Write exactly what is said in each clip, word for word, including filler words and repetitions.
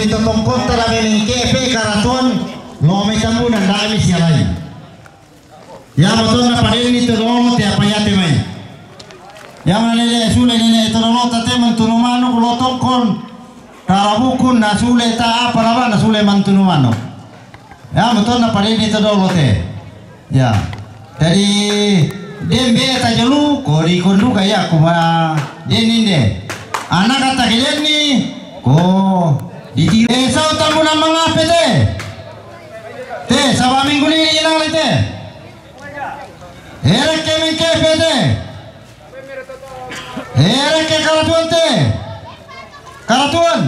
Ito tongkon tara mene ke pe karatuan lo mai Tambunan dami sialai. Ia mo tonna padenni to dolo te apa ia te mai. Ia ma nene sule nene to dolo ta te mantunu manuk lo tongkon. Tara bukun na sule ta apa laba na sule mantunu manuk. Ia mo tonna padenni to dolo te. Ia. Jadi dembe ta jolu ko di konduka ia kuma deninde. Anak kata kelenni ko di ti-, eh, sau Tambunan mangape te. Te, saba minggu ni inang te. Ereke mingke pe te. Ereke karatuan te. Karatuan.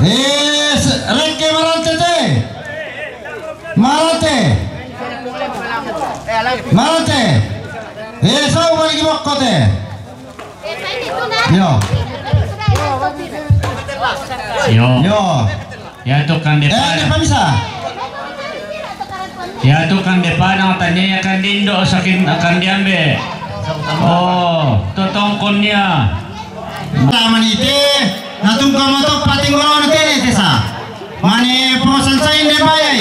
Eh, se-, reke marante te. Marante. Marante. Eh, sau balik bokko te. Yo. Yo. Yo. Ya tukang Eh, depana. Ini bisa. Ya tukang depana tanya ya kan dindo sakin akan diambil. Oh, totongkonnya. Manite, natungka mato pating golo na tene tesa. Mane prosan sain de bayai.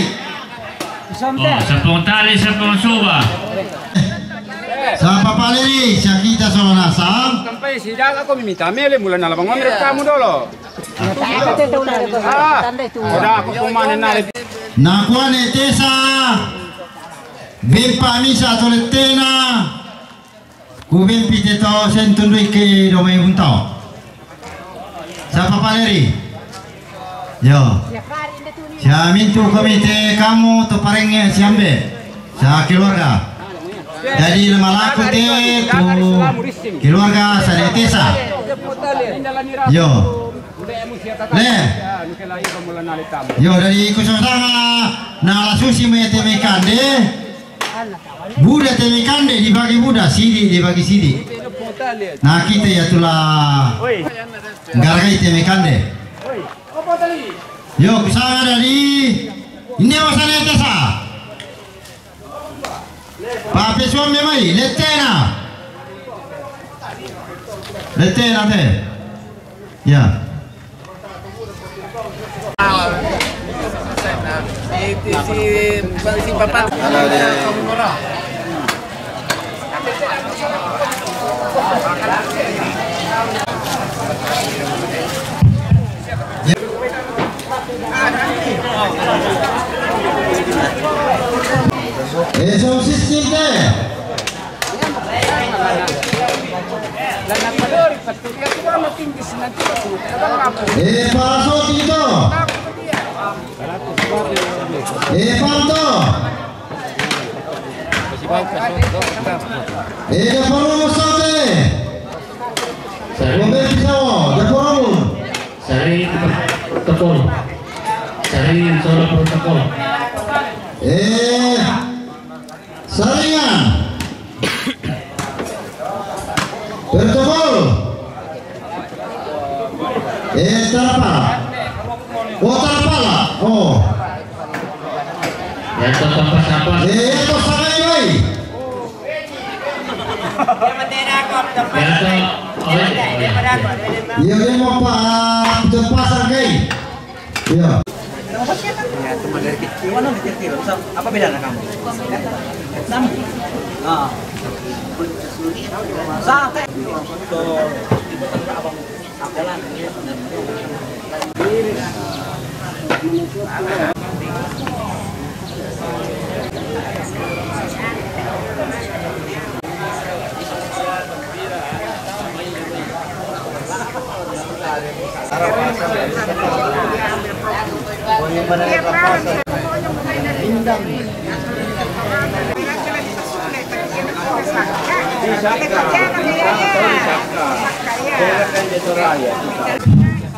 Oh, sepuluh tali, sepuluh suba. Sa papaleri, sa kita sola nasang. Sampai sidaga ko mimita mele mula na labang ngomel kamu dolo. Ah, oda aku kumane nale. Nakuane tesa, bempa misa toletena, ku bempi te to sentundui ke do mai buntao. Sa papaleri. Yo. Sa mintu komite kamu to parenge siambe. Sa keluarga. Jadi lemalaku te tu keluarga sa de tesa. Yo. Le. Yo, dari kusosanga na la susi me teme kande. Buda teme kande dibagi buda, sidi dibagi sidi. Na kita ya tula ngaragai teme kande. Yo, kusanga dari ini wasane tesa. Pape suam memai, letena. Letena te. Ya. Eso existe. Eh, paso tito. Eh, panto. Eh, da parumo sate. Sari. Ngombe pisawo, da parumo. Sari protokol. Sari solo protokol. Eh, Saringan. Protokol. Eh, tarapala. Oh, tarapala. Oh. Ya, to sapas-sapas. Eh, ya, to sakai, bai. Ya, to. Oh, iya, iya. Iya, dia mau pa-, pasang kai. Iya. Ya, teman dari kecil. Mana dari kecil? Sa-, apa bedanya kamu? Sama. Ah. Sa-,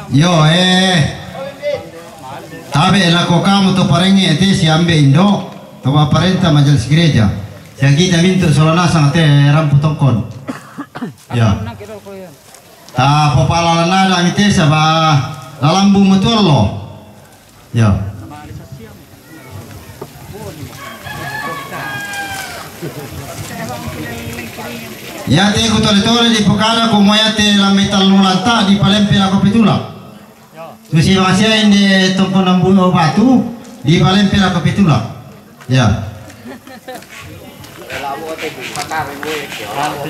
Yo, eh. Tabe lako kamu to parenge te siambe indo, to parenta majelis gereja. Siang kita mintu sola nasang te rampu tongkon. Ya. Ta popala lanada mi te saba lalambu metuallo. Ya. Ya te ku tole-tole di pokada ku mo ya te lambe tallu lanta di palempe lako petula. Susi masiai ne tongko nambuno batu, di balempela ko petula. Ya.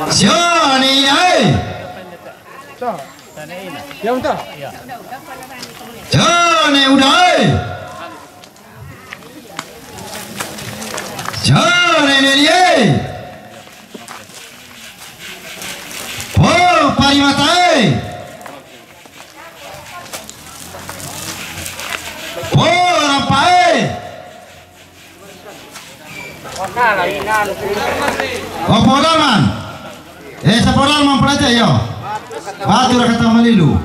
Sio ne ina e. Sio ne uda e. Sio ne neni e. Po parimata e. Po rampa e. Opo daman. E, sapo daman pelate yo. Batu rakata malilu.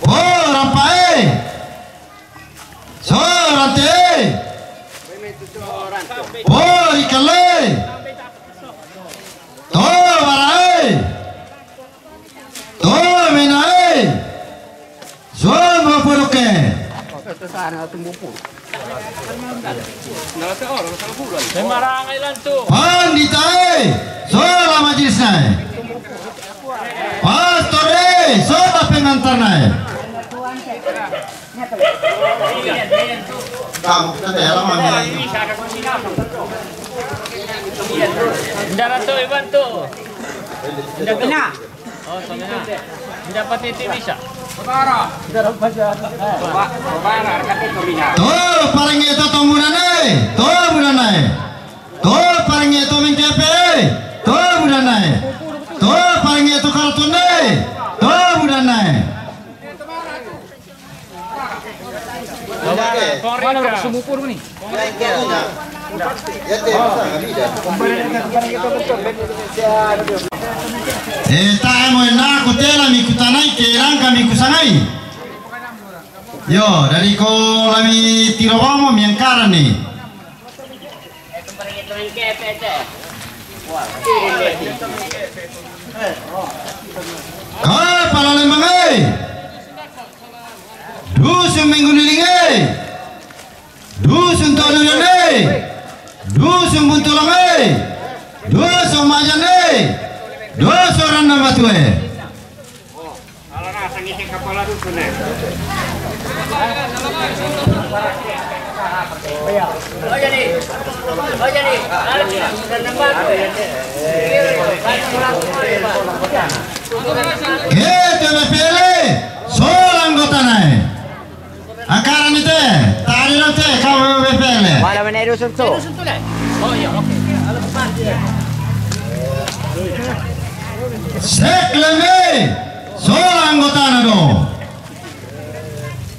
Po rampa e. So rante e. Po ikale. To bara e. To mena e. Somo podoke. Pandita e. Sola majelisna e. Pastor e. Sola pengantarna e. Kamu kita dalam mana? Nda ratu ibantu. Nda kena. Oh, so mena. Nda pati ti bisa. To parange to tomunane. To munane. To parange to mengkepe. To munane. To parange to karatone. To munane. Mana sumupur ni? E tae mo ena kutela mi kutanai ke rangka mi kusangai. Yo, dari ko lami tiro bomo mi angkara ni. Kapala Lembang e. Dusun Minggu Liling e. Dusun Todurian e. Dusun Buntulang e. Dusun Majan e. Dusun Randang Batu e. Kete mepele, sola anggotana e. Angkara ni te, tadi lo te, kau mepele. Mana mena dusun tu? Sekleme, sola anggotana do.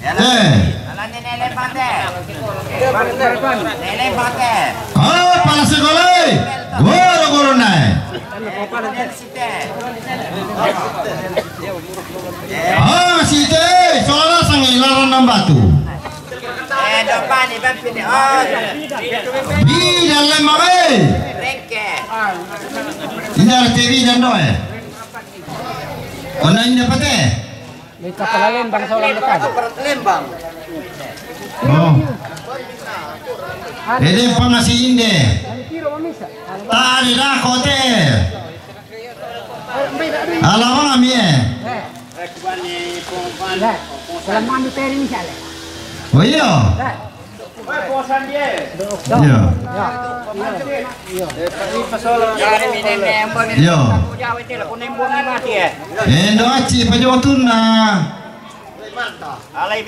Eh. Kepala sekolah, goro-goro nae. Ah, site, sola sangi laran nambatu. Bidan Lembang e. Inda te bidan doe. Ona inda pate. Lembang sola dekat. Lembang. Oh. Ede pangasi inde. Tadi dah kote. Alawang ami e. Lah, kalau mandu teri ni sale. Oh iya. Iya. Iya. Endo aci pajotunna.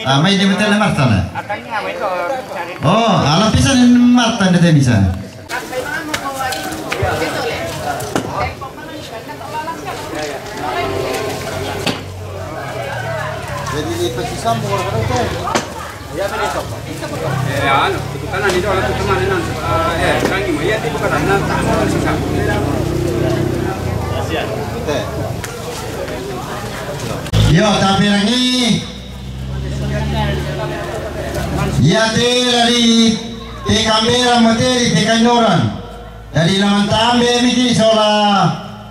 Amai dia betul Marta lah. Oh, ala pisan Marta dia bisa. Jadi di pesisam bukan ada tu. Ya, betul. Eh, anu, kebetulan itu orang tu teman ini. Eh, orang ini, ya, dia bukan anak, tak ada sisa. Betul. Yo, tapi rangi. Iya te dari te kambera materi te kanyoran. Dari laman tambe miki sola.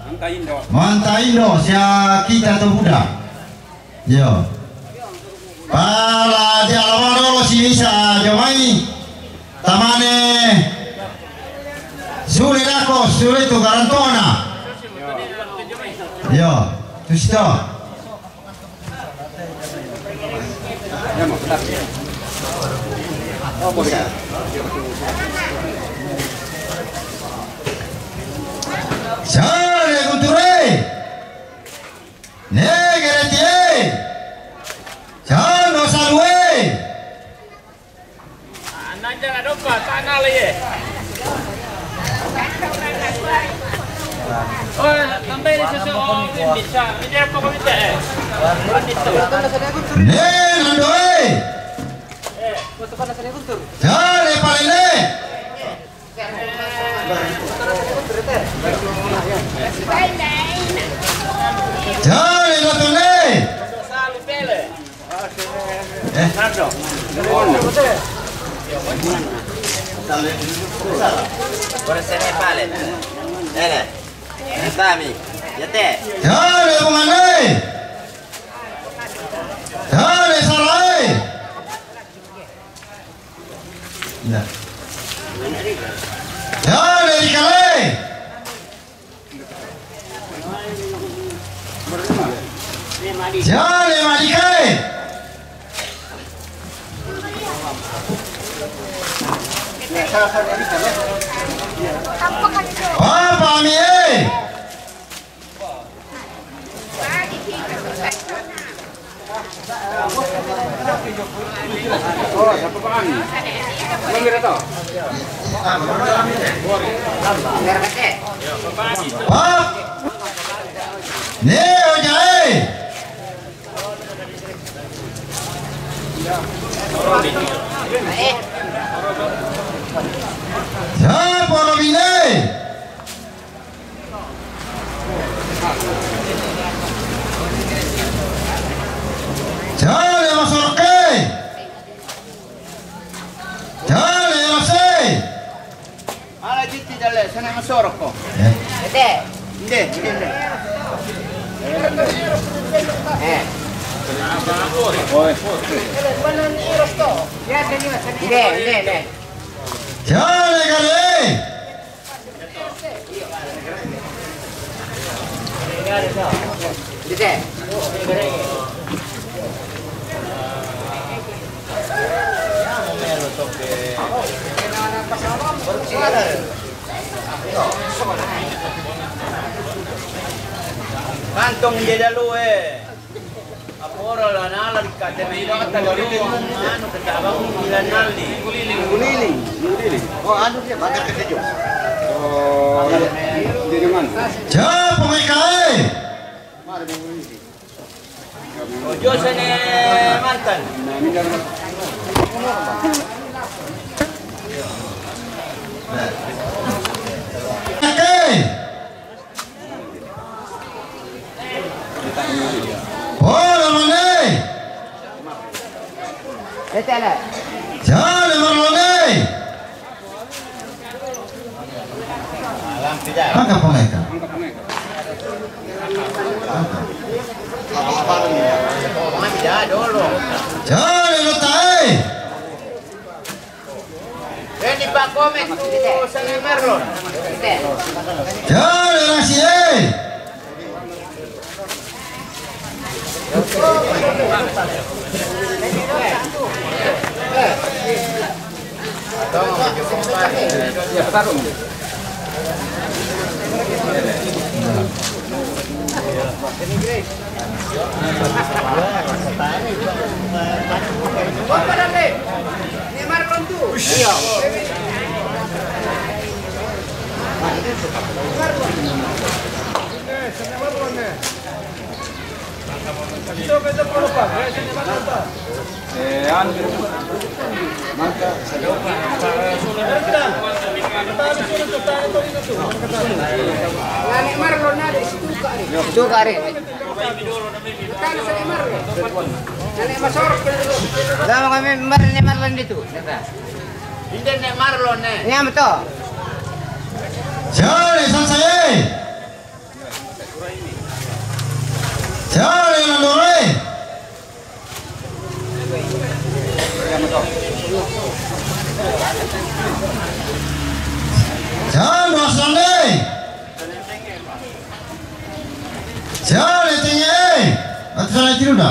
Manta Indo. Manta Indo sia kita to buda. Yo. Pala di alama dolo si bisa jomai. Tamane. Sule dako, sule tu garantona. Yo. Tusto. Sale Gunture. Negere tie. Sano salue. Ananda dopa tanah le ye. Oh, tambah ini sesuatu bisa. Ini apa kau minta eh? Nando eh. Sale palele. Sale lotone. Eh. Ora se ne pale. Ele. Entami. Yate. Sale bungane. Sale sarai. Nah. Sale dikale. Sale madikae. Papa mie. Pap. Neo jae. Siapa lo bine? Sale masorke. Sale masai. Ala jitti dalle, sana masorko. Eh. Inde, inde, inde. Eh. Inde, inde, inde. Sale kale. Kantong dia dalu eh. Apora la nala di kate mai kata garu anu ketabang bilanali. Guliling, guliling. Oh, anu dia bakar ke sejuk. Oh, iya. Dia dengan. Siapa mai kae? Ojo sene mantan. Oke. Polo mane. Sale marlone. Angka pamaika. Sale lotae. Ready pa' comer tu San Marlon. Sale rasi e. Tukari. Sama kami mar ni Marlon dito. Hindi ni Marlon eh. Niya mo to. Sale, sale. Sale, Landore. Sale, Asande. Sale, Tenge. At sale, Tiruda.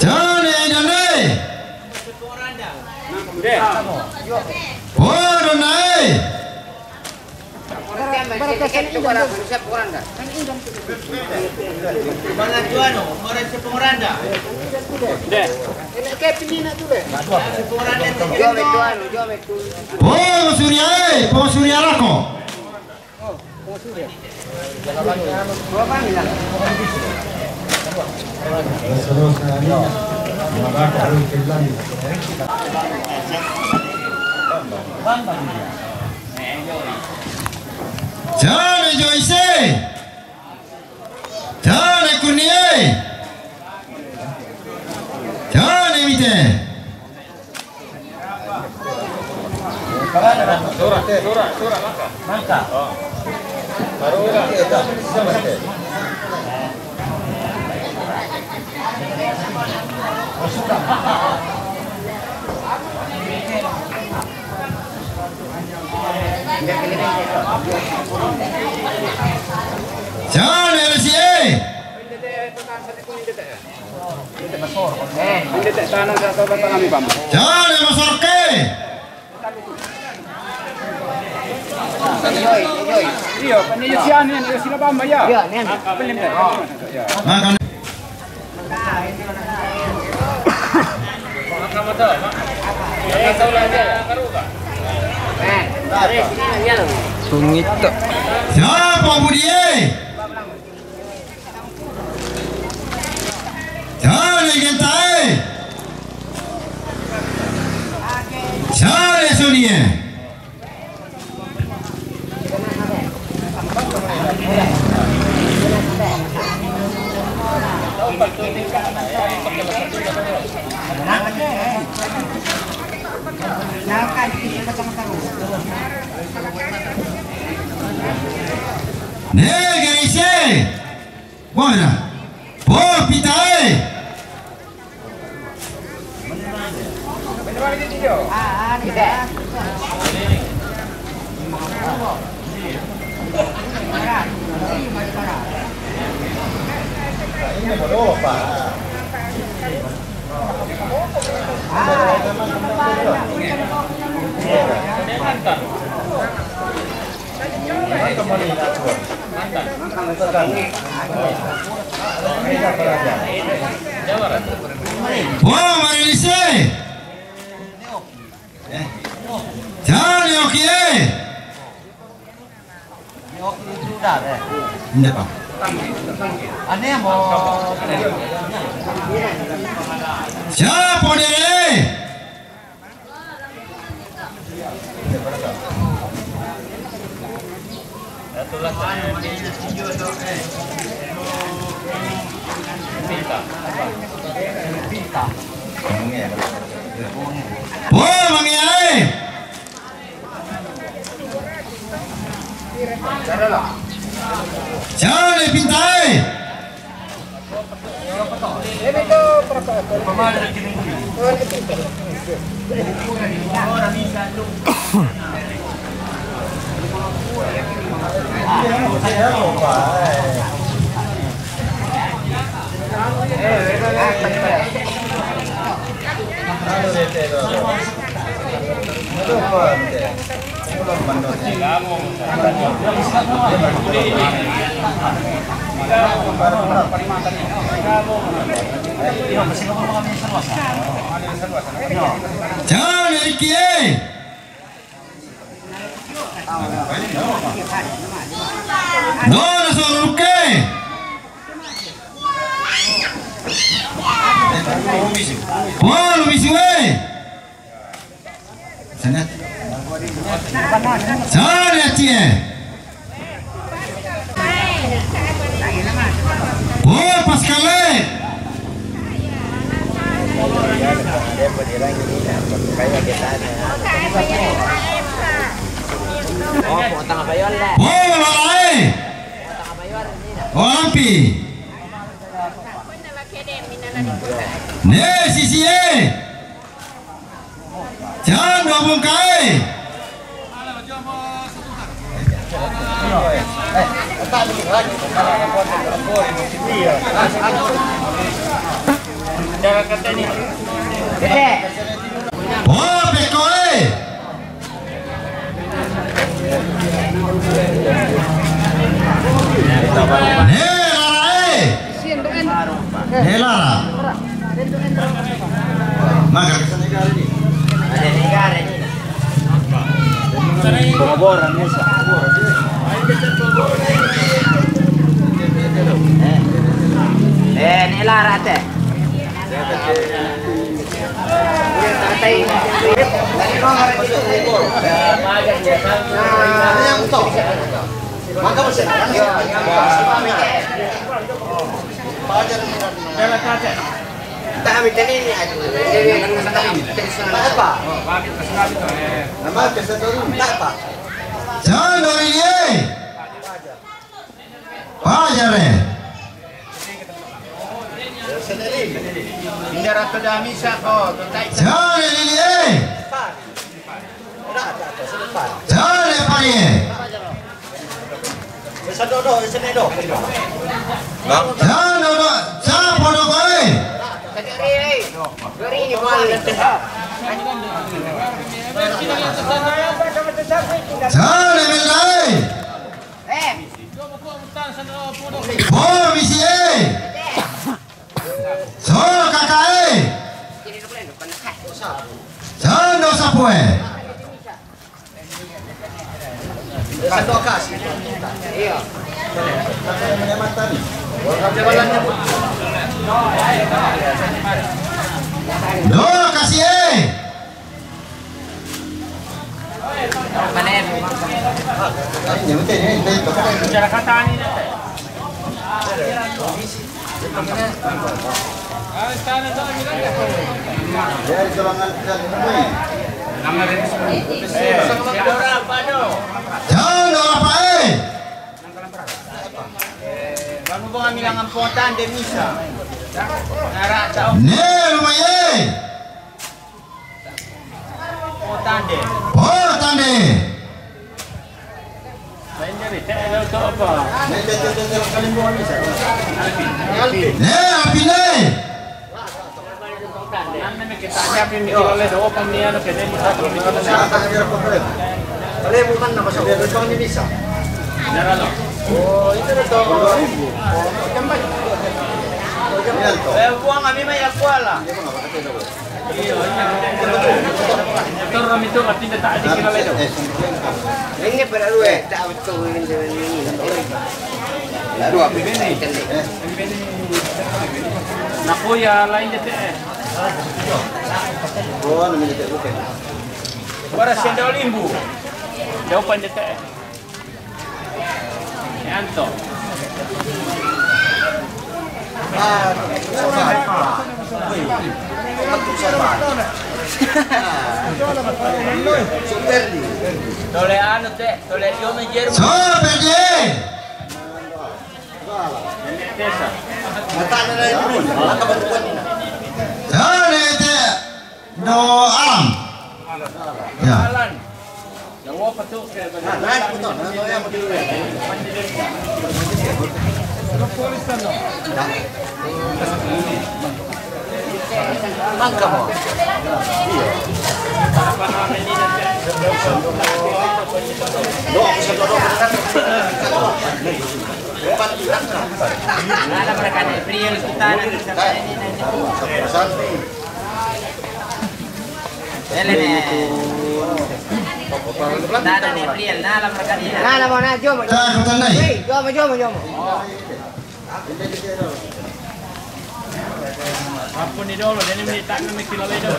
Jani Aida ne. Ora nae. Pong Surya e, Pong Surya Rako. Jane Joyce. Jane Kunie. Jane Mite. Jane Resi e. Jane Masorke. Iyo, kan iyo si anu, iyo si Labamba, ya. Iya, nih. Apa yang minta? Makan. Sungit tok. Siapa Budi e? Jane Genta e. Jane Suni e. Negeri se. Bona. Bo Pita e. Bo Marilise. Jane Oki e. Nde pa. Siapa Dere e? Bo Mangea e. Jane Pinta e. Jane Riki e. Dona Soruke. Polo Misue. Sana. Sana tie. Bo Pascale. Bo Lalae. Olampi. Ne Sisie. Jando Bungkae. Boboran, Nisa. Eh, eh, ni lara te. Sandori, eh. Pajare. Sandori, eh. Sandori, pari, eh. Sandori, sapo do ko, eh. Sandori, bela, eh. Bo misi, eh. So kaka, eh. Sando sapo, eh. Do kasi, eh. Jano apa, eh? Ne, rumah, eh. Potande. Potande. Ne, api ne. Eh, buang kami mai ya kuala. Torro mi tu, artinya tak ada kilo itu. Ini pada dua, tak betul ini. Dua apa ini? Naku ya lain je teh. Oh, namanya teh bukan. Bara sendal limbu. Jawaban je teh. Anto. Tole anu te, tole io me jermu. Sope je. Tesa. Tole te. Do alam. Ya. Alan. Ele ne. Nada ne, Priel, nada, mereka ni. Nada, mau nak, jom. Tak, aku tandai. Hei, jom, jom, jom. Ampun ni dolo, jadi meni tak kami kilo le dolo.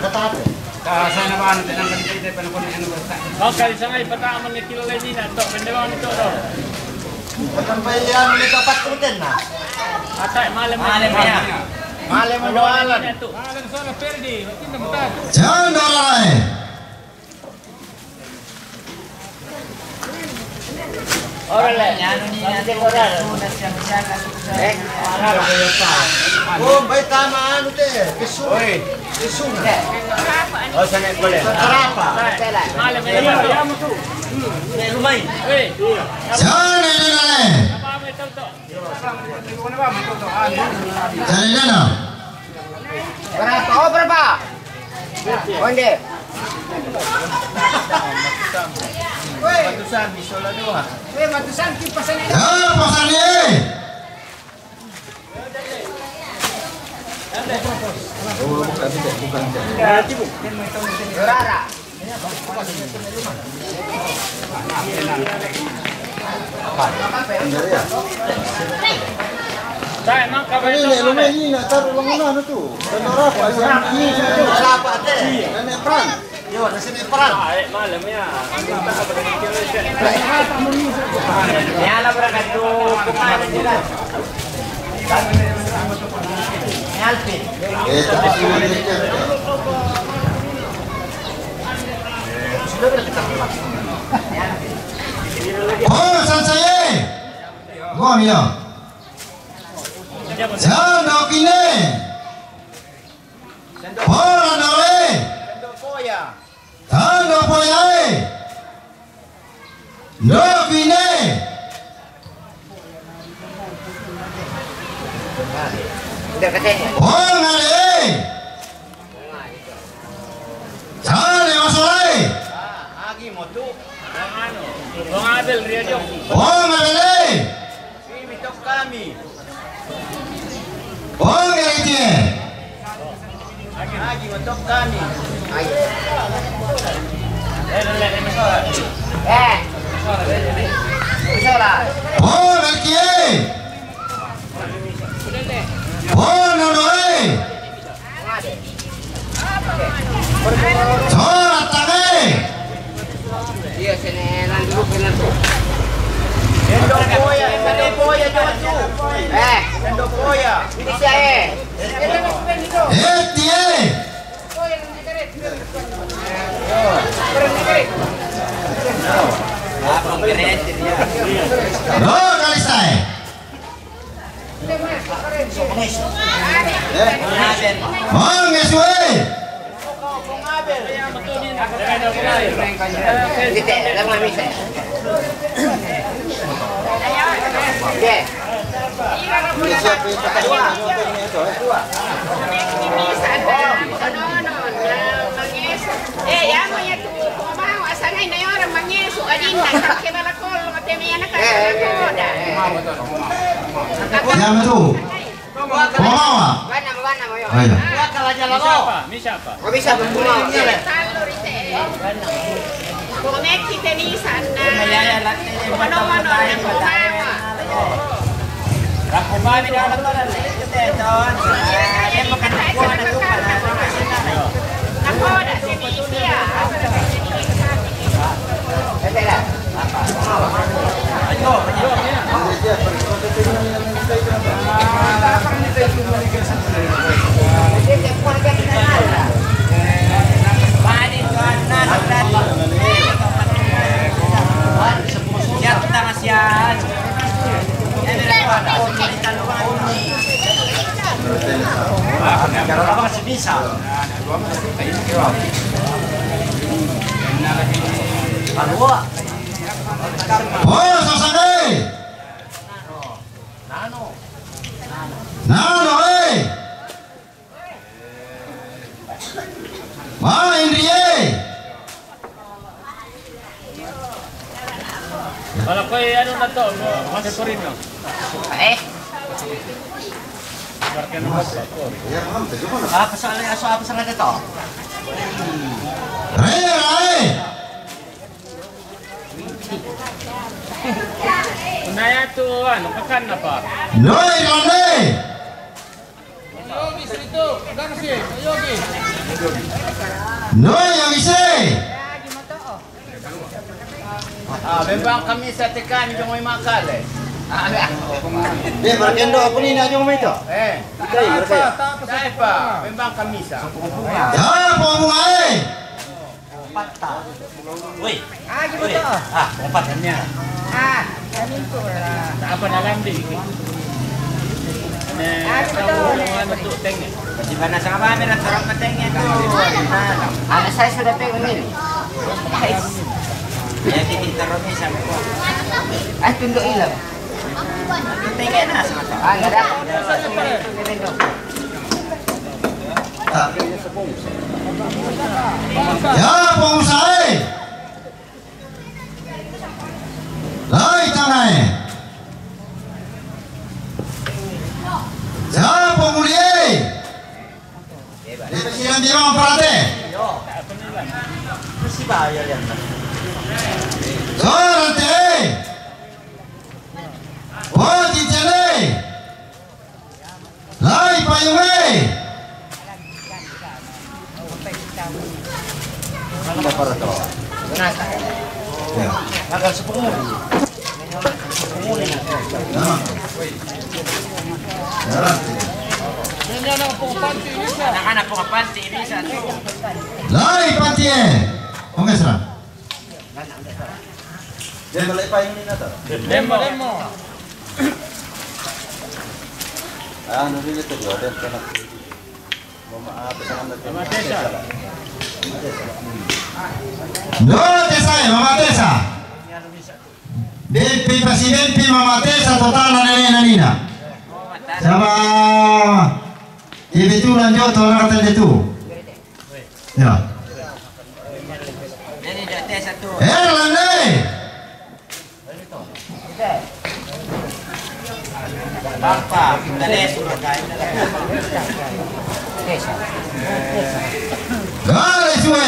Ka sana ba anu tenang kan kita pada kone anu bertak. Oh, kali sana ipata aman kilo le ni nak tok benda ba ni tok dolo. Bukan pilihan ni dapat konten nah. Atai malam. Malam ya. Malam jualan. Malam sana pergi, kita bentar. Jangan dorai. Ora le, anu ni nanti ora. Eh, oh, bai tama anu te, kesu. Oi, kesu. Oh, sana boleh. Tarapa. Malam ini. Rumai. Sana ni nale. Dari mana? Berapa? Oh, berapa? Onde. Weh, batusan, bisola dua. Weh, batusan, kipasan ini. Ya, pasan ni. Rara. Ini, ini, ini, nak taruh lama mana tu? Taruh apa? Yang ini, apa teh? Nenek Pran. Yo, nasi ni Pran. Ah, eh, malam ya. Ya lah, berangkat tu. Ni Alvin. Eh, tapi semua ni. Oh, sansaye. Gua mia. Sando kine. Pora nore. Sando poyae. Ndo kine. Ongale. Sale masole. Agi motu. Bang Abel, Ria Jong. Ongale. Simi tok kami. Ongale tie. Agi motu kami. Ai. Eh. Sola. Ongale tie. Ongale. Sola tange. Iya, sini nanti lu kena tu. Sendo poya, sendo poya, jauh tu. Eh, sendo poya. Ini saya. Eh, tie. Lo kali saya. Bang Yesue. Eh, ya, mo ya tu, ko mau asal na ina yora mangesu, adinda, ke bala kolo, mate me yana ka, eh, koda. Ya, betul. Ko mau, ah? Bana, bana, mo yo. Ayo. Wa kala jala lo. Misa pa? Ko bisa pa? Tallo rite. Ko mekki te ni sanna. Ko no, no, no, ko mau. Cara apa masih bisa? Alua. Oh, sasane. Nano. Nano, eh. Wah, Indri, eh. Kalau kau anu na to, mo, Jose Torino. Eh. Apa soalnya, apa soalnya to? Rera, eh. Naya tu, anu, kakan apa? Noi, Ronde. Noi, Yogise. Ah, bembang kamisa tekan jong mai makale. Ah, ya. Dia berkendo apa ni nak jong mai tu? Eh. Ikai, mereka. Saipa, bembang kamisa. Ya, pemulai. Woi. Ah, gitu. Ah, empat hanya. Ah, kami tu lah. Tak apa dalam di. Nah, tahu hubungan untuk tank ni. Bagaimana sama merah terang ke tank itu? Ada saya sudah tank ini. Guys. Ya, kita terus ni sama. Ah, tunduk hilang. Tunduk tank enak sama. Ah, enggak ada. Ya, pengusaha. Lai tangai. Siapa mulie? Dia siram dia orang perhati. Mesti bayar yang Sorante. Poti tele. Lai payunge. Anak-anak po panti bisa. Lai panti e. Oke, sera. Dia balik payung ini, Nato. Demo, demo. Ah, nanti dia tuh, ada yang kena. Mama, ah, pesanan dari Mama Tesa. Mama Tesa. Mama Tesa. Bempi, pasi bempi Mama Tesa, totana nene nanina. Sama. Ibi tu lanjut, orang kata dia tu. Ya. Erlande. Gale sue.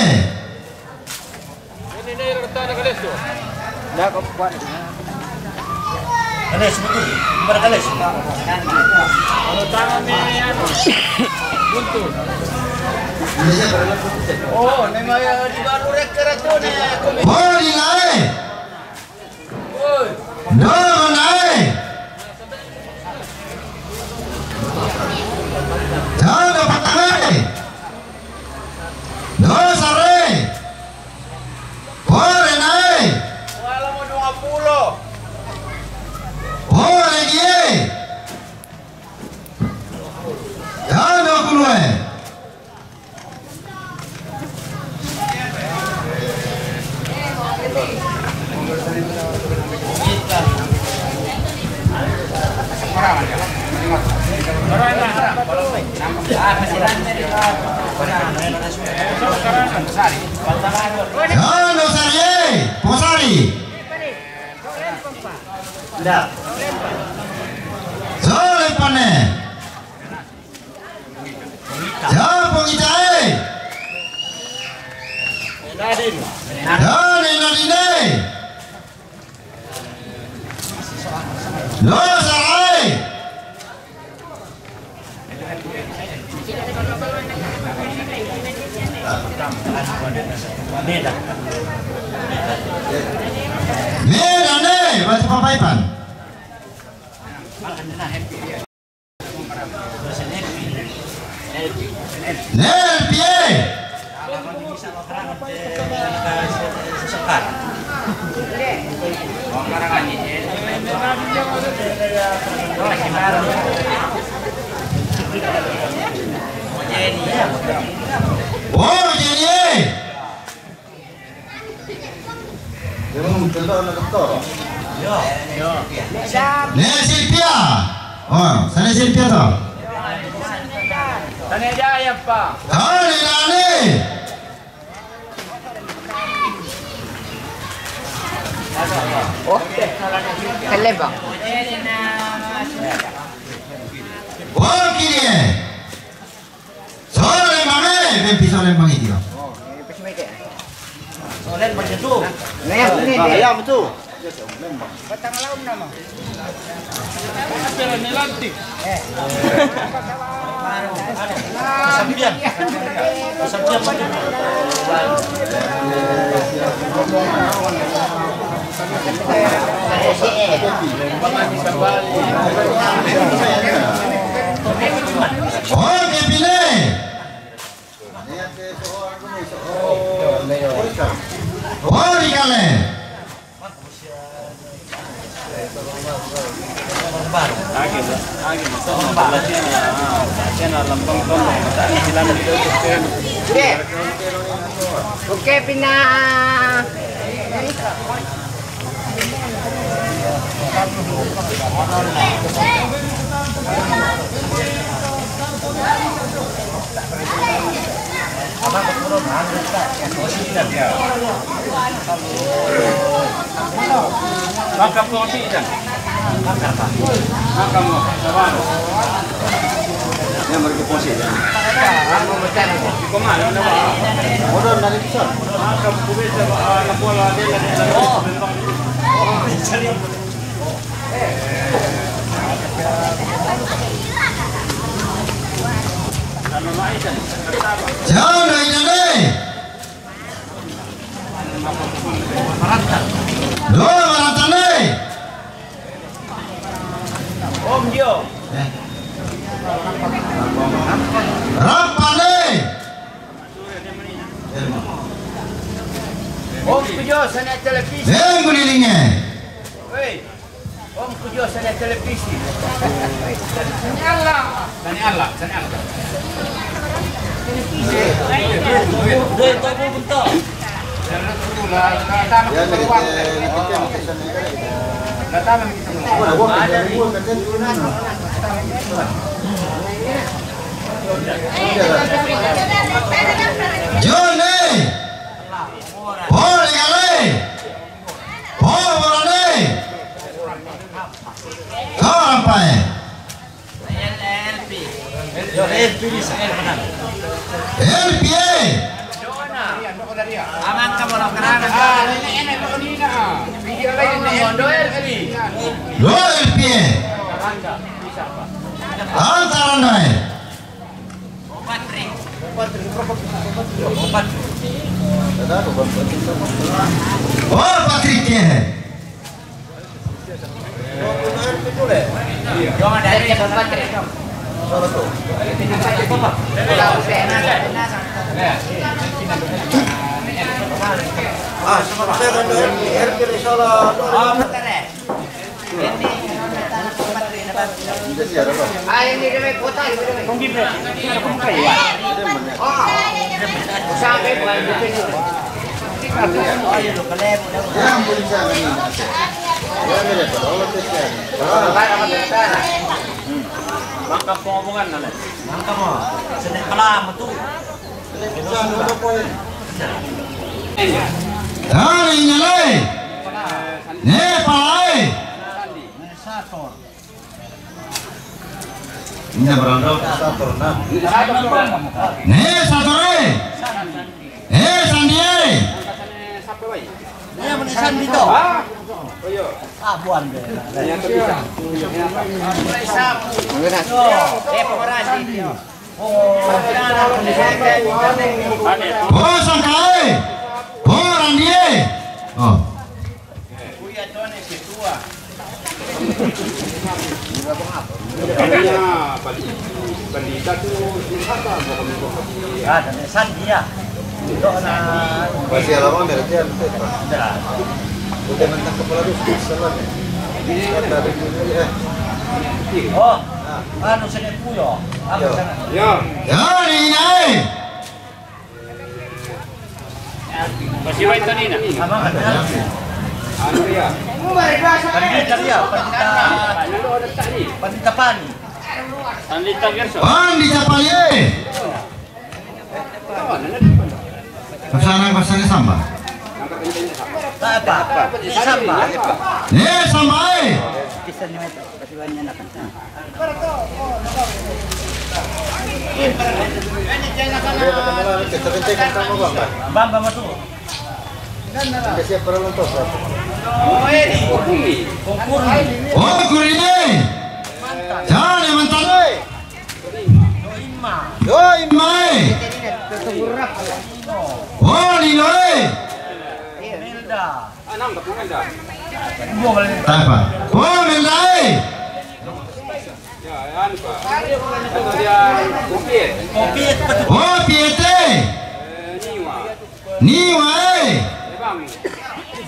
Kales, betul. Gimana kales? Kalau tangan ni, anu, buntu. Oh, memang ya, di baru rek keraton ya, komi. Boli nae. Woi. Dogo nae. Dogo patangae. Dosa re. Pore nae. Wala mo dua puluh. Pore gie. Dogo kulue. Halo, Sari. Posari. Nda. Sole pane. Siapa kita, eh? Nadine. Dani Nadine. Lo sarai. Meda ne, batu papaipan. Nelpie. Oh, Jenny. Ne Silvia. Oh, sana Silvia to. Sana Jaya, Pak. Sana Dani. Oh, kelle, Pak. Oh, kiri. Sore mame, ben pi sore mame dio. Sore mame tu. Nih, ini dia. Ayam tu. Batang laum nama. Sampian. Sampian. Oke, pine. Ori kale. Oke, pina. Jana ina ne. Dua maranta ne. Om Dio. Rapa ne. Om Kujo sana televisi. Minggu ni linge. Wei. Om Kujo sana televisi. Sana Allah. Sana Allah. Sana Allah. Jone. Pole kale. Pole kale. Kau rampai. L P A. Lo L P A. Antaran dai. Oh, Patrick. Oh, Patrick ke. Ah, saya kan R P, R P, insya Allah. Ah, ini dia, Pak. Mangka pengomongan nana. Mangka mo. Sene pala metu. Tari nyalai. Ne palai. Ina berondong. Ne satore. Eh, sandie. Iya, meni sandi to. Ah, buan de. Oh, sangkae. Oh, randie. Oh. Iya, Tony, ketua. Iya, Bang, apa? Iya, Bang, apa? Pandita tu, siapa? Bukan, bukan. Ah, dan Sandi, ya. Itu anak. Masih lama, berarti, ya, betul, Pak. Udah. Udah mentang kepala dusun, salah, ya? Kata ada dulu, ya. Oh, anu, sini puyo. Apa sana? Ya. Ya, ini, ini. Pasiway tanina. Pandita dia, pandita, pandita pani. Pandita Gerson. Pandita pani. Pasana, pasana samba. Apa? Ini samba. Ini samba, eh. Bamba. Bamba masuk. Oh, Kurni. Oh, Kurni. Jane mantan. Yo, Imma. Oh, Nino, eh. Melda. Tapa. Oh, Melda, eh. Oh, Piete. Niwa, eh.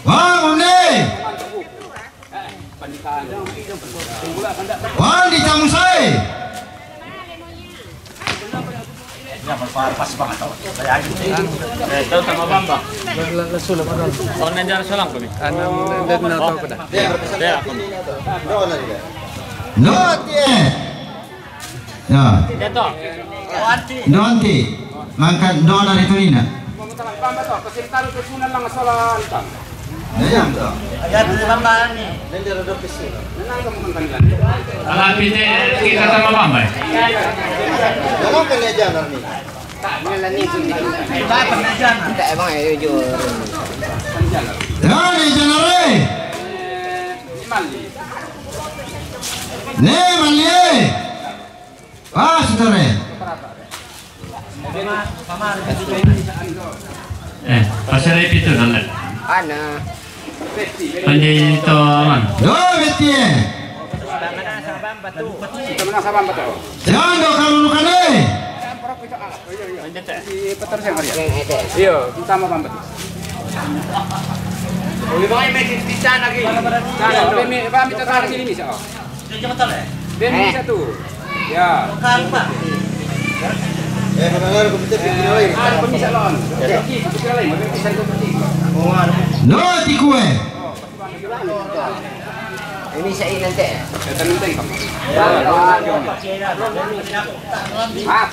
Bangun, eh. Pandita Musa, eh. Ya, pas, pas banget, tau. Saya aja. Eh, tahu sama Bamba. Tahun yang jarang selang kami. Anam dan na tahu pada. Ya, aku. No, dia. Ya. Dia toh. No, anti. Mangkat no dari Turina. Bamba toh, kesintaran kesunan lang salah antang. Ayam tu. Ayam tu tambah ni. Ala pite kita sama bambai. Jangan kena jangan ni. Kita emang ayo jujur. Jangan jangan re. Ne malie. Ah, sudare. Eh, pasare pitu nalle. Ana. Panji to man. Do betie. Jando kalulu kane. Iyo, utama bambat. Oli mai me di sana lagi. Sana, be mi, ba mi to sana sini bisa. Be mi bisa tu. Ya. Eh, mana ada komputer bikin lain. Ada bisa lawan. Jadi, komputer lain, tapi bisa itu penting. No, tikue. Ini saya nanti. Kita nanti kamu. Ah.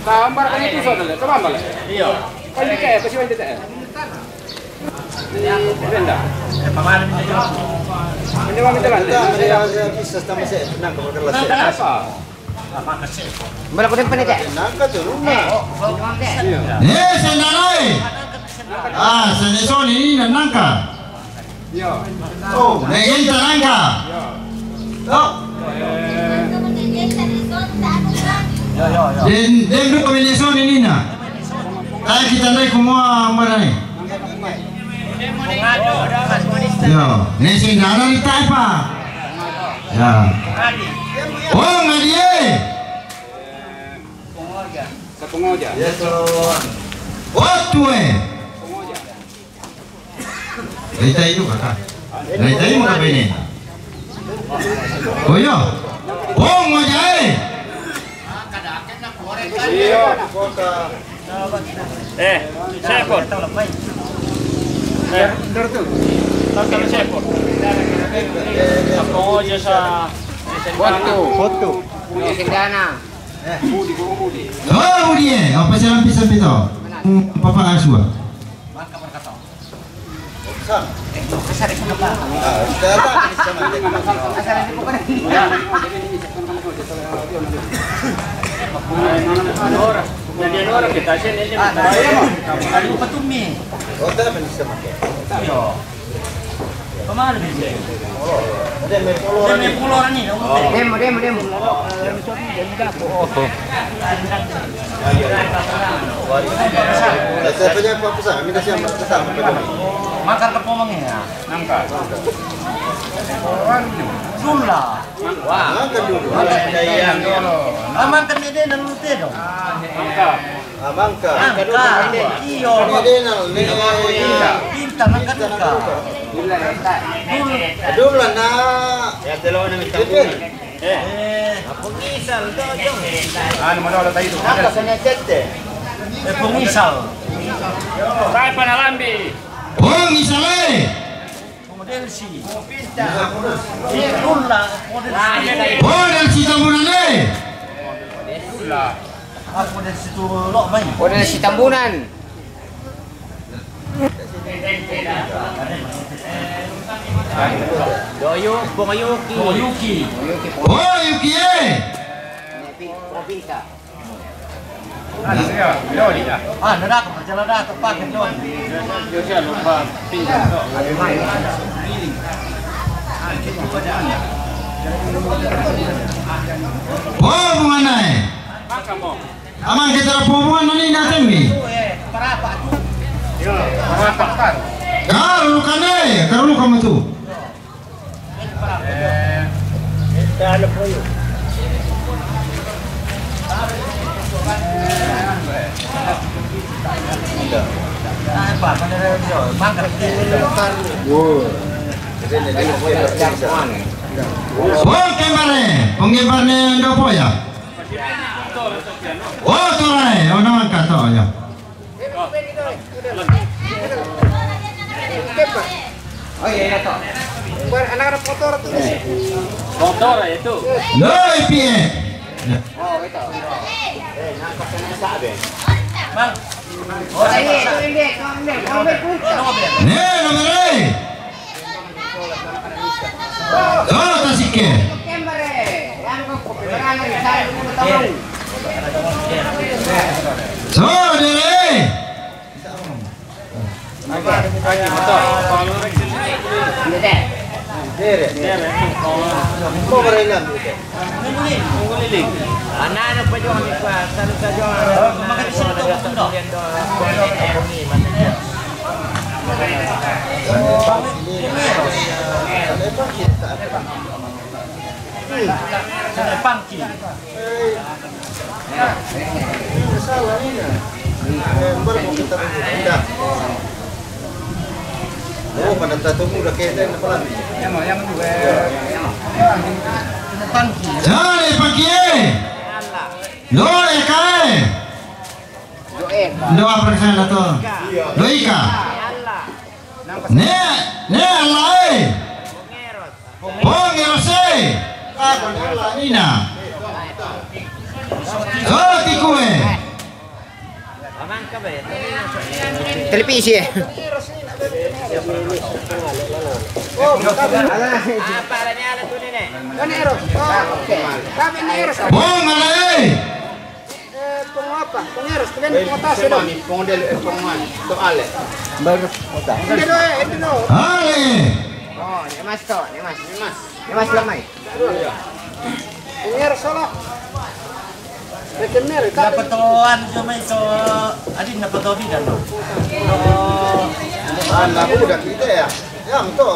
Gambar kan itu soalnya, coba balik. Iya. Kan di kayak apa sih wanita? Benda. Ini mau minta kan? Kita bisa sama saya tenang kalau kelas. Apa? Mala ko den panete. Nangka tu, luma. Eh, sendalai. Ah, sendesoni ni nangka. Oh, legenta nangka. Oh. Den, den du ko sendesoni ni na. Ai kita ndai ko moa mara ni. Yo, ne sendala ni tapa. Ya. Oh, ngadie. Sapungoja. Yes, Lord. Otue. Laita idu kaka. Laita idu ka bene. Oyo. Oh, moja eh. Iyo. Eh, Sepon. Eh, Sepon. Sapungoja sa. Foto. Foto. Sendana. Oh, Budi, eh, apa sih lampi sampai to? Hmm, papa asua. Jadi orang kita sini ini. Ah, iya, Pak. Aduh, petumi. Oh, tak apa, bisa pakai. Iya. Kemana bisa? Demo, demo, demo. Makar ke pomongnya. Nangka. Dula. Makan dulu. Makan dulu. Ah, makan ni dia dan lute dong. Nangka. Ah, mangka. Mangka. Iyo. Ini denal, ini pinta, mangka duka. Dulu lah, nak. Ya, telo na mitang. Eh. Anu, mana ada tadi tu? Apa sana tete? Eh, pengisal. Rai panalambi. Pengisal, eh. Model si. Model si. Model si Tambunan, eh. Model si Tambunan. Model si Tambunan. Doyu, Bung Yuki. Bung Yuki. Oh, Yuki, eh. Provinsa. Ah, nada aku perjalanan ke Pak Gendon. Oh, bunga naik. Amang kita ra pobongan nani na temmi. Karu lukane, karu lukamu tu. Pongke mare, pongke mare ndo poya. Oh, torae, oh, nangka to, ya. Oh, iya, iya, to. Anak-anak motor tuh. Motor itu. Loi, pie. Oh, itu. Eh, nangka kena sabe. Nè, nomor e. Solo tasikke. Solo dere. Anak-anak pejuang di kuat, selalu saja. Pangki. Salah ini. Eh, baru mau kita pindah. Oh, pada satu muda kita yang depan. Pangki. Jale pangki e. Loe kae. Ndo apa kesana to? Loika. Ne, ne Allah e. Pong e rose. Aku ne Allah nina. Soti kue. Televisi. Pong ala e. Eh, pong apa? Pong Eros, kalian pong atas ya dong. Pong del, eh, pong man. To ale. Baru kota. Ini do, eh, ini do. Ale. Oh, ini mas to, ini mas. Ini mas. Ini mas lamai. Pong Eros solo. Bekenner, dapat toan cuma itu. Adin dapat toan dan. Anak udah kita ya. Yang to.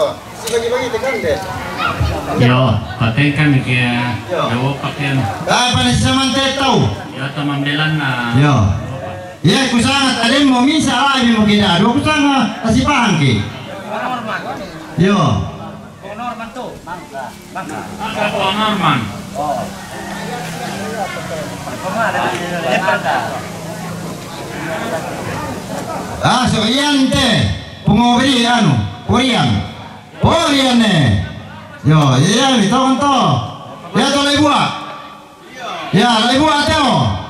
Yo, paten kami kia. Yo. Dawo pakian. Apa ni saman tetau? Yo, teman belan na. Yo. Ye, kusanga tademmo misa lagi mo kida. Dua kusanga asi pahang ki. Yo. Ako Norman. Ah, so iyan te. Pungobri anu, porian. Porian ne. Yo, iya, ito kan to. Ya, to lai bua. Ya, lai bua teo.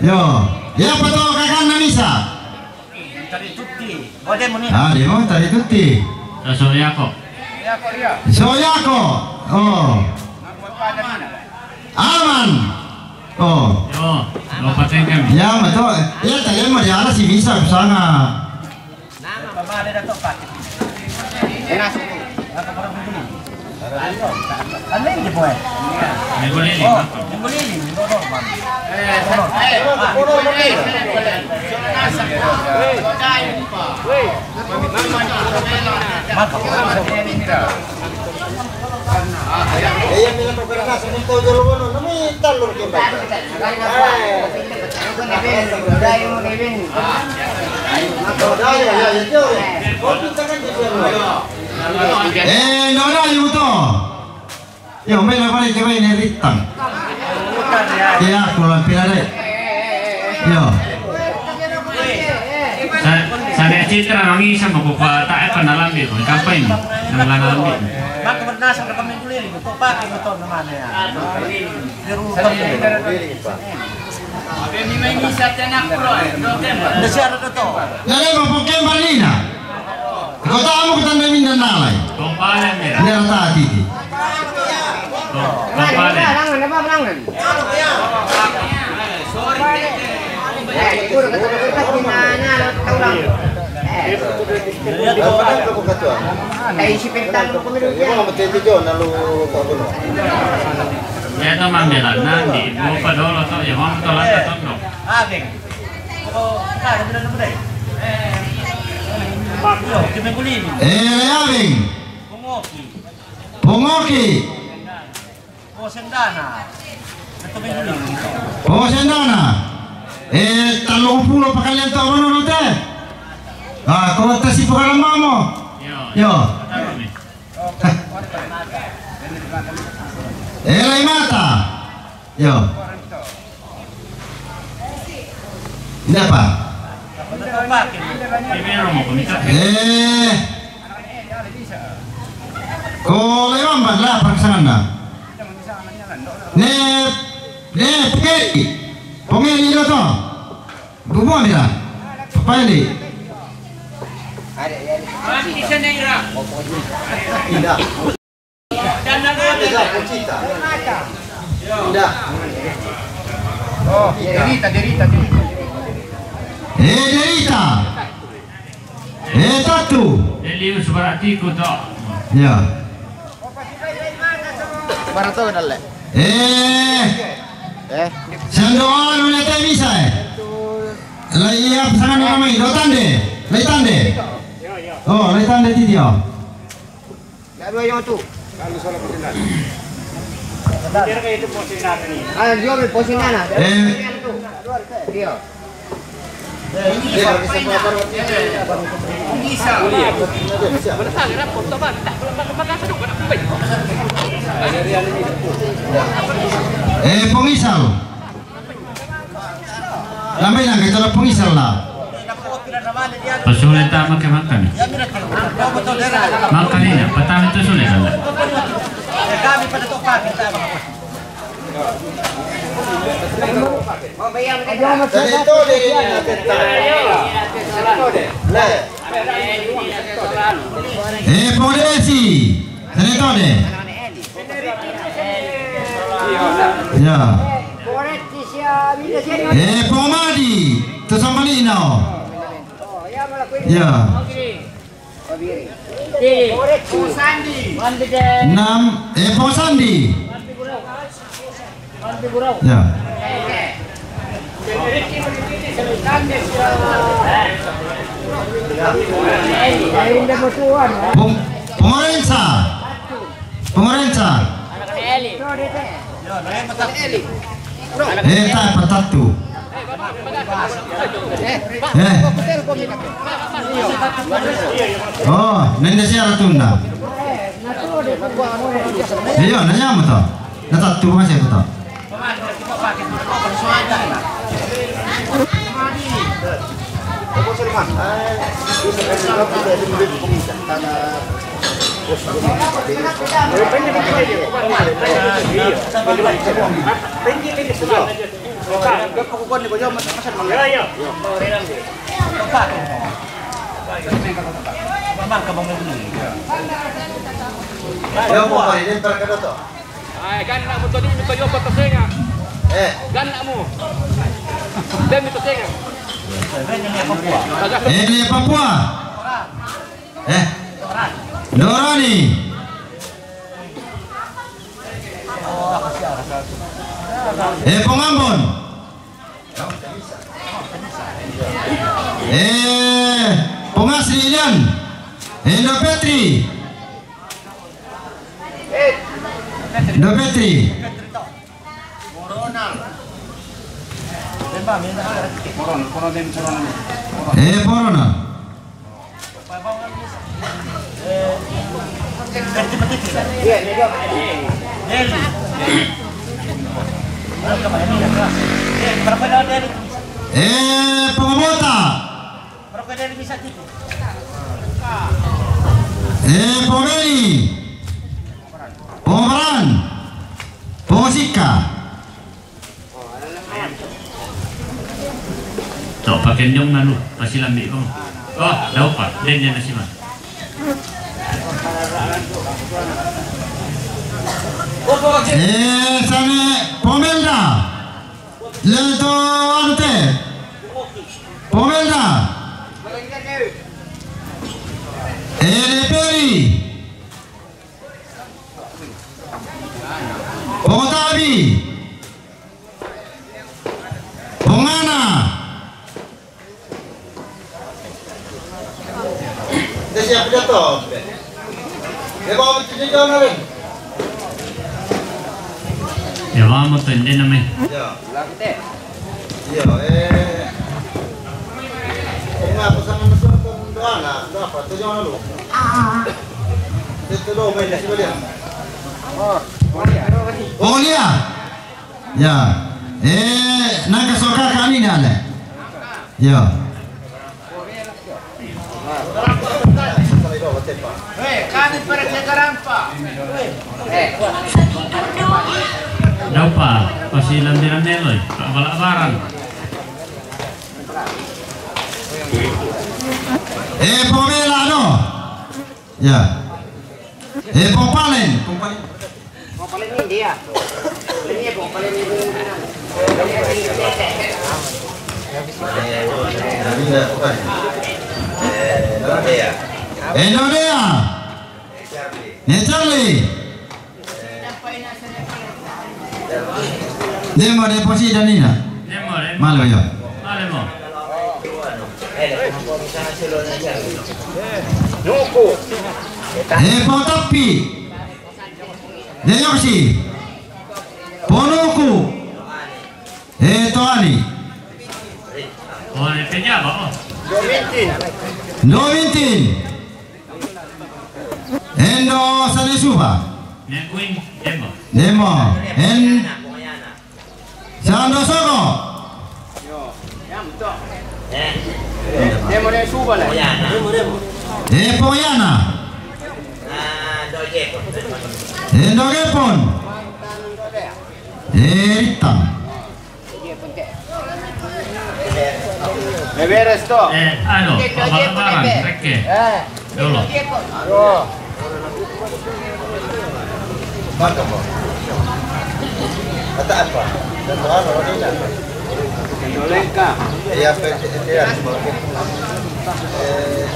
Yo, ya pato kakan na misa. Tadi tutti. Bode muni. Ah, dia mau tadi tutti. Soyako. Soyako. Oh. Aman. Oh. Yo, lo paten kami. Ya, mato. Ya, tadi mau di atas si misa sana. Eh, no, no, aiuto. Io, me la pare che vai nel rittang. Io, con la pirare. Io. Sa, sa ne citra mangi sama ko pa ta e pa nalambi ko kapain. Nang nalambi. Maka bernasa ke pemimpin ini, ko pakai motor namanya. Di rumah. Nalema pokemba nina. Kotamu kutanda minda nalai. Nera tati ti. Ya to mambela nandi, mo padolo to, ya mo to lata to no. Abeng. Ko, ka, da, da, da, da. Yo, kime kulini. Eh, Abeng. Pongoki. Pongoki. Posendana. Ato me kulini. Posendana. Eh, talo pulo pakalian to, mano, no te? Ah, ko tasi pakalamamo. Yo. Yo. Eh, lai mata. Yo. Nda pa? Eh. Ko lewamba la paksana. Ne, ne, pengeri. Pengeri lo to. Pamira. Pali. Oh, derita, derita, derita. Eh, derita. Eh, tatu. Eli usbaratiku to. Ya. Bara to dalle. Eh. Eh. Sando anu na te bisa eh. Lai iya pasangan nama ini. Lo tande. Lai tande. Oh, lai tande ti dia. Nggak dua yang tu. Ah, dia ambil posisi mana? Eh. Dia. Eh, Pong Isal. Lambai lang kita la Pong Isal la. Pasule ta make mangkani. Mangkani na, patang itu sule kala. Eh, polisi. Senetode. Ya. Eh, pomadi. Tu sambalino. Ya. Enam. Eh, Pong Sandi. Ya. Pong-, Pongorensa. Pongorensa. Eh, ta patatu. Eh. Oh, nende siara tunda. Iyo, nanya mo to. Na tatu masih to. Ay, ganna mo to, di mo to yung patasenga. Eh. Ganna mo. Demi tasenga. Eh, di Papua. Eh. Dorani. Eh, Pong Ambon. Eh, Pong Asri Ilian. Eh, Indo Petri. Indo Petri. Eh, Corona. Eh, Pong Bota. Eh, Pong Beni. Pong Baran. Pong Sika. To, pakenjong na lu, pasilambi ko. Oh, daw pa, den niya na si ma. Eh, sane, Pomelda. Lento ante. Pomelda. Eh, Peri. Pongotabi. Pongana. Dia siap dia to. Dia bawa macam ni jangan ada. Ya, vamos, tende name. Ya. Ya, eh. Kenapa sama masuk ke doa lah? Doa apa? Tujuan lu. Itu doa main dah, coba dia. Oh, dia. Ya. Eh, naka soka kami ni ale. Ya. Daw pa, pasilambiran neloi, kabala-baran. Eh, pobela do. Ya. Eh, popalen. Eh, no dea. Ne Charlie. Demo de posi danina. Demo, demo. Malo yo. Malo mo. Eh, potapi. De yoksi. Ponuku. Eh, toani. Oh, ne penyaba, oh. Domintin. Endo sane suba. Ne kuin, demo. Demo. En. Sando soko. Demo ne suba la. Eh, poyana. Endo gepon. Eh, ritang. Beberes to. Eh, ano, abang-abangan, reke. Dulu. Mata apa? Satu apa? Satu lengkap. Iya, pe-, iya. Eh,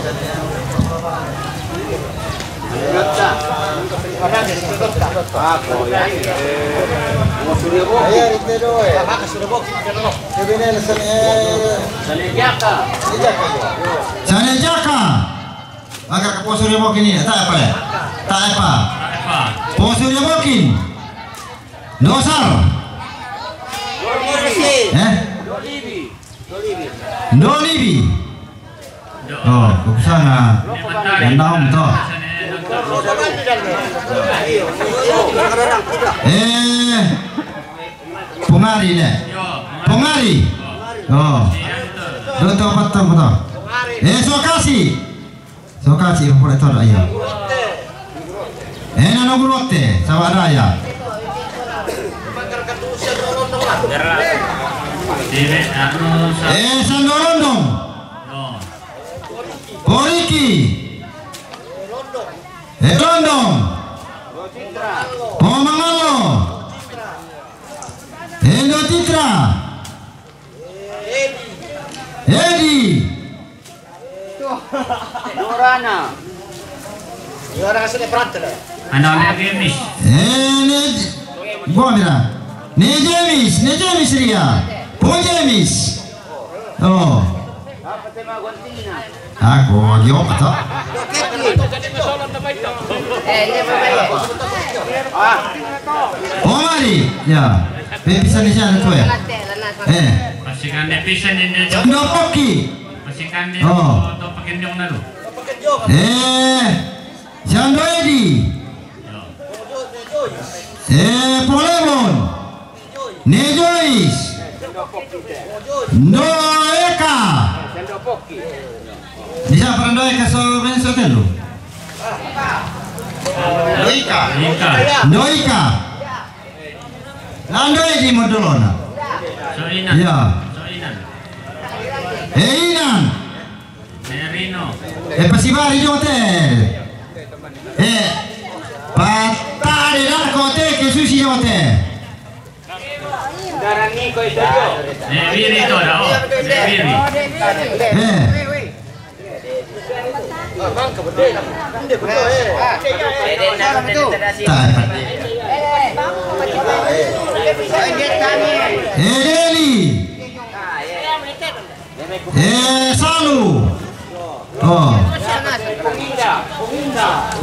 Sane jaka. Maka ka poso ria boki ni, ta apa le? Ta apa? Poso ria boki. Dosar. Eh? Dolibi. Oh, kusana. Yang daun to. Eh, pungari ne. Pungari. Oh. Doto patang to. Eh, sokasi. Sokasi, pura to ya. Eh, nano gulote, sawada ya. Eh, sandorondong. Poriki. Eh, rondong. Pomangalo. Endo Titra. Edi. Norana. Norana sini pratela. Ana ne James. Eh, ne, buah mira. Ne James, ne James ria. Pun James. Oh. Aku lagi apa tak? Omari, ya. Be pisan di sana tu ya. Eh. Masih kan dia pisan ini. Sando Poki. Masih kan dia. Oh. Foto pakai jong lalu. Eh. Sando Edi. Eh, Polemon. Ne Joyce. Ndo Eka. Bisa para Ndo Eka so ben so telu. Ndo Eka. Ndo Eka. Nando Edi modolona. So inan. Ya. So inan. Eh, inan. Merino. Eh, pasibari jote. Eh, patare la kote ke susi jote. Darani ko ito jo. Ne viri to da, oh. Ne viri. Eh. Tae. Eh, Deli. Eh, Salu. Oh.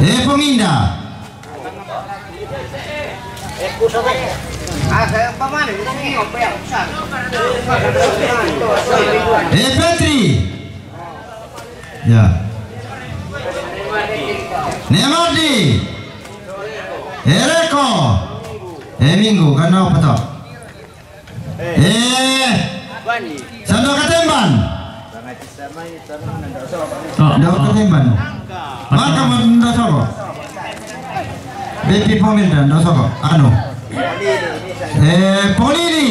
Eh, Ponginda. Eh, Petri. Ya. Ne Mardi. Eh, Reko. Eh, Minggu, kan apa tak? Eh, sando Katemban. Sando Katemban. Maka mandasoro. Bepi Pominda, ndasoro. Anu. Eh, Ponini.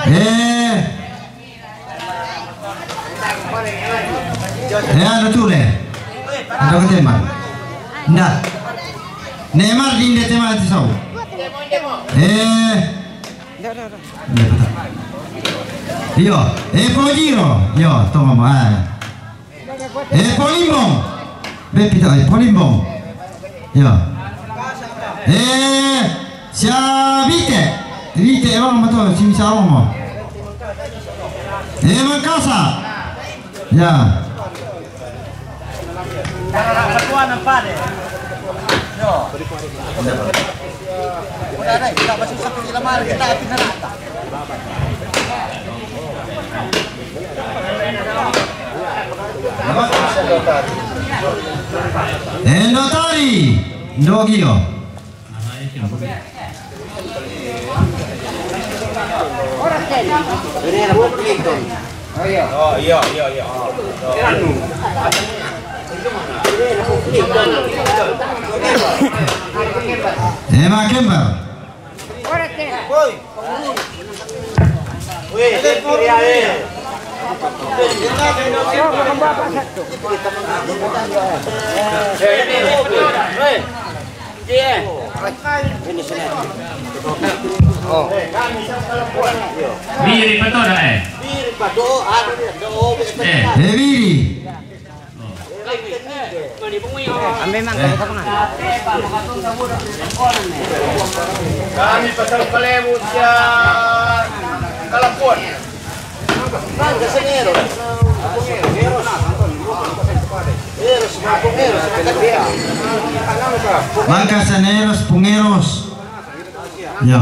Eh. Eh, anu tule. Anu ke tema. Nda. Neymar di inde tema ti sau. Eh. Iyo. Eh, Pojiro. Iyo, toma mo. Eh. Eh, Polimbong. Be pita, eh, Polimbong. Iyo. Eh, sia Vite. Vite, eh, wang mo to, si bisa wang mo. Eh, Mangkasa. Ya. Eh, notari. Ndogio. Oh, iya, iya, iya. Ema Kemba. Biri pa to da, eh. Eh. Eh, biri. Ambil mang, eh. Kami pasal kalebu sia Kalapon. Mangka Saneros, Pungeros. Ya.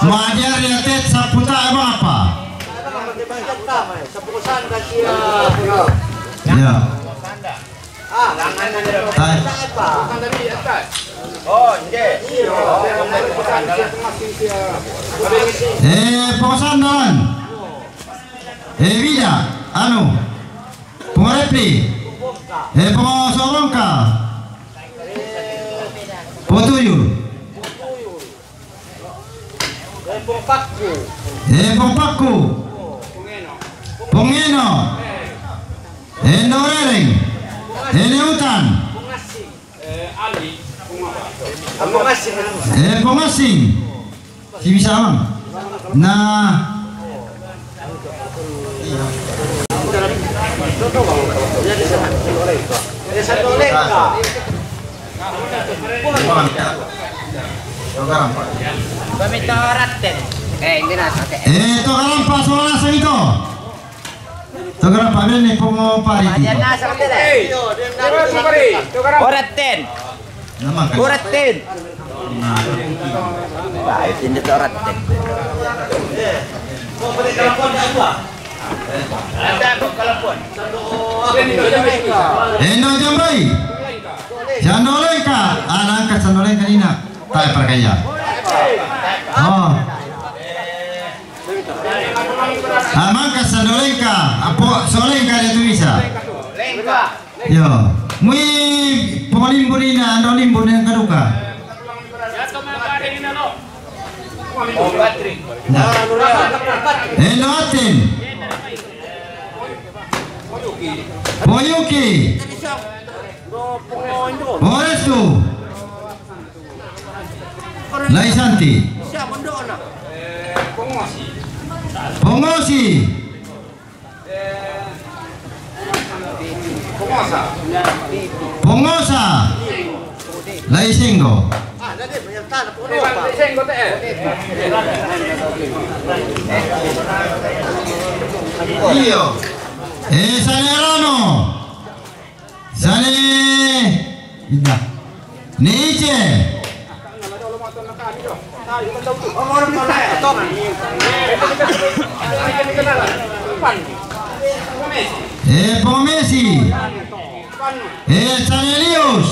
Majar ya tet saputa apa apa? Ya. Tai. Oh, nggih. Eh, Pongosandalan. Eh, Wida, anu. Pongo Repli. Eh, Pongo Sorongka. Pongo Tuyul. Eh, Pongo Pakku. Pongo Eno. Endo Rereng. Ene Utan. Eh, Pongo Asing. Si bisa, Bang. Nah. Kami to Ratten. Eh, ini nasa. Eh, to Karampa, soalnya sing to. To Karampa, ini Pongo Pari. Ratten. Nama kan? Ratten. Nah, itu ini to Ratten. Endo Jambai. Sandolengka. Anak angkat Sandolengka ini nak. Tak percaya. Oh. Amangka Sandolengka. Apo Solengka dia tu bisa. Yo. Mui Pongo Limbur ina, Ando Limbur yang kaduka. Nah. Endo Atin. Poyuki. Porestu. Laisanti. Pongosi. Pongosa. Laisengo. Iyo. Eh, Salerano. Sane. Inda. Nice. Eh, Pomesi. Eh, Sanelius.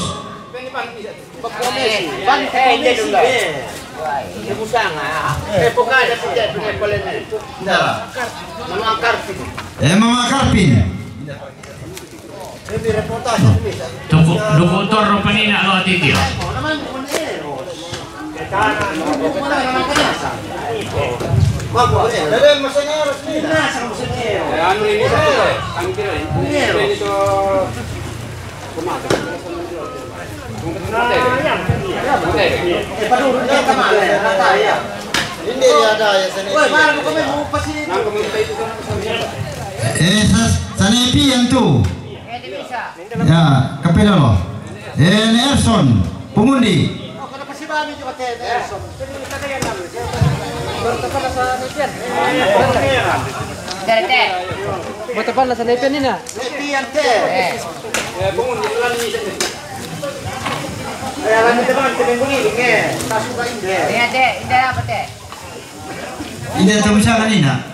Eh, Mama Karpin. Tuku, duku tor rupani nak lo titi. Ini ya ada ya sini. Eh, sa-, sana ipi yang tu. Ya, kapila lo. Eh, Nelson, pengundi. Matapan na sa nepen ni na. Nepen te. Eh, pengundi. Eh, alam itu kan, kita bunyi, eh. Tasuka ini. Iya, te. Indah apa, te? Inde tamusa kanina.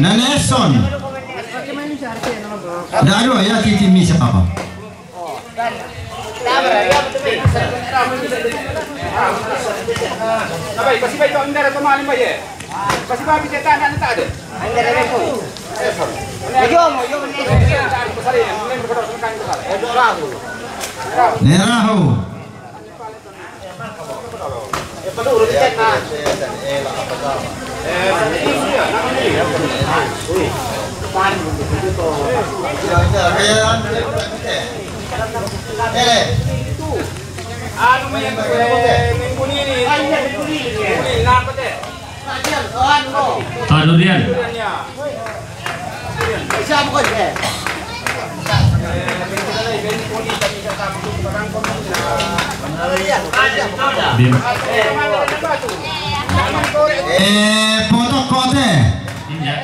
Na Nelson. Da ado ya titi misa papa. Abai, kasi bai to indara to malim bai e. Kasi bai bisa tanda ni tade. Yo mo, yo mo. Nerahu. Anu, minggu ini, minggu ini, kenapa te? Tadurian. Bim. Eh, potok kote. Iya.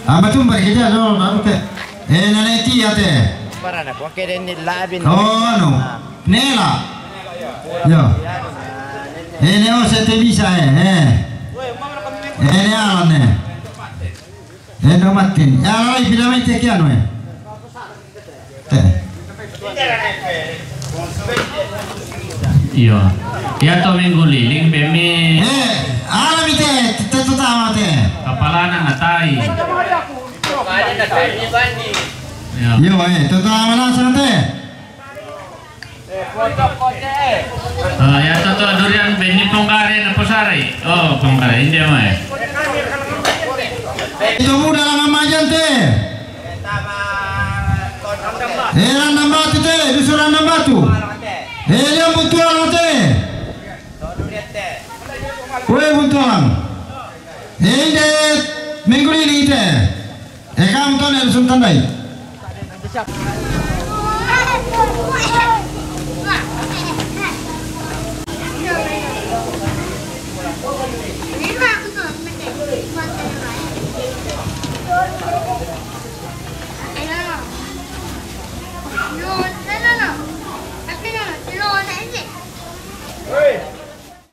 Ama tumba kita lo, naru te. Eh, nane tia te. Para na, kua kere ni labin. Oh, no. Nela. Yo. Eh, ne o se te bisa, eh, eh. Eh, ne ala ne. Eh, no matin. Eh, ala i pila mai te kia no, eh. Te. Iyo. Ya to minggu liling bemi. Eh, ala mi te, te to tawa te. Kapalana na tai. Yo. Yo, eh, to tawa na sa te. Ah, ya to to durian beni ponggare na posare. Oh, ponggare, inde mai. Itu muda lama majan te. Eh, Randam Batu te, dusun Randam Batu. Eh, dia butuh te. Weh, butuh. Eh, inde minggu ini te. Eh, kamu tahu nih, dusun Tandai.